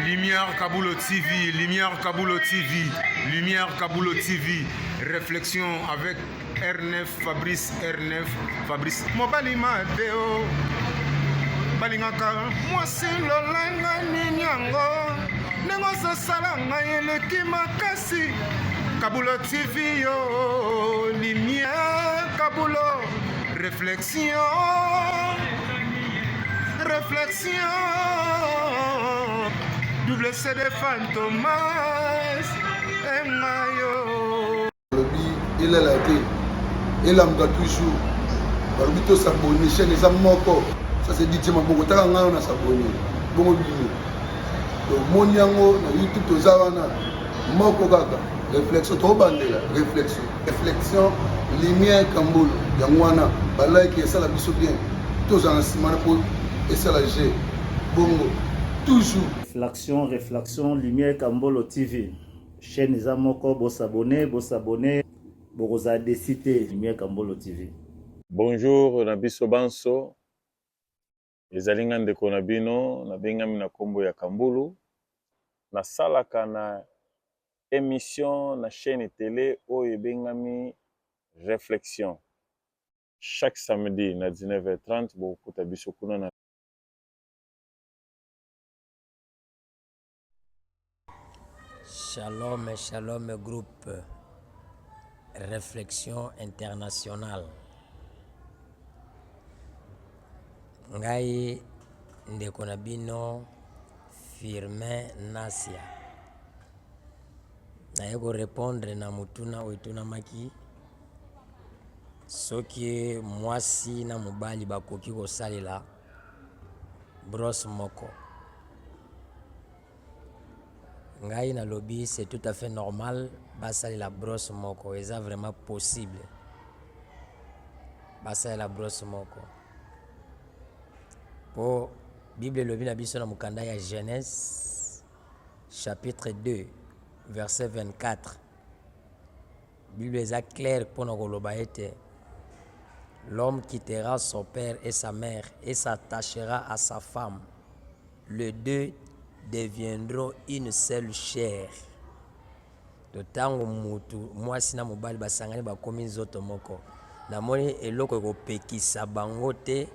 Lumière Kabulo TV, Lumière Kabulo TV, Lumière Kabulo TV, réflexion avec R9 Fabrice R9 Fabrice mobali mabe o balingaka mwasi lolanga nini yango ndenge ozosala ngai eleki makasi Kabulo TV yo Lumière Kabulo réflexion réflexion double CD Fantomas engayo balobi elala te elamuka toujours balobi tosabone chaîne eza moko ça c'est DJ maboko taka ngai na sabone bongo bino tomoni yango na youtube toza wana moko kaka réflexion tobandela réflexion réflexion lumière kambolo yango wana balike esala biso bien tozala na nsima na mpo esala g bongo toujours réflexion réflexion lumière kambolo tv chaîne eza moko bosabone bosabone bokozala desi te lumière kambolo tv Bonjour na biso banso, ezali nga ndeko na bino, nabengami na kombo ya Kambulu, nasalaka na emission na chaine tele oyo ebengami Reflexion. Chaque samedi na 19h30 bokokuta biso kuna na. Shalom, shalom groupe Reflexion Internationale. Ngai ndeko na bino Firmin Nasia naye ko repondre na motuna oyo etunamaki soki mwasi na mobali bakoki kosalela brosse moko. Ngai nalobi c'est tout à fait normal basalela brosse moko eza vraiment possible basalela brosse moko po bible elobi na biso na mokanda ya Genèse chapitre 2 verset 24 bible eza claire mpona koloba ete l'homme quittera son père et sa mère et s'attachera à sa femme Les deux deviendront une seule chair. To tango mutu mwasi na mobali basangani bakomi nzoto moko. Namoni eloko ekopekisa bango te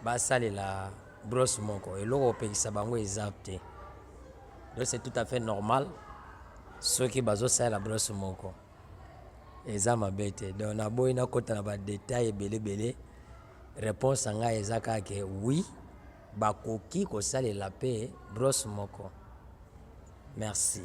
basalela brosse moko. Eloko ekopekisa bango eza te. Donc c'est tout à fait normal soki bazosalela brosse moko. Eza mabe te. Donc naboyi nakota na ba details ebele ebele. Reponse na ngai eza kaka ke oui. Bakoki kosalela pe brosse moko. Merci.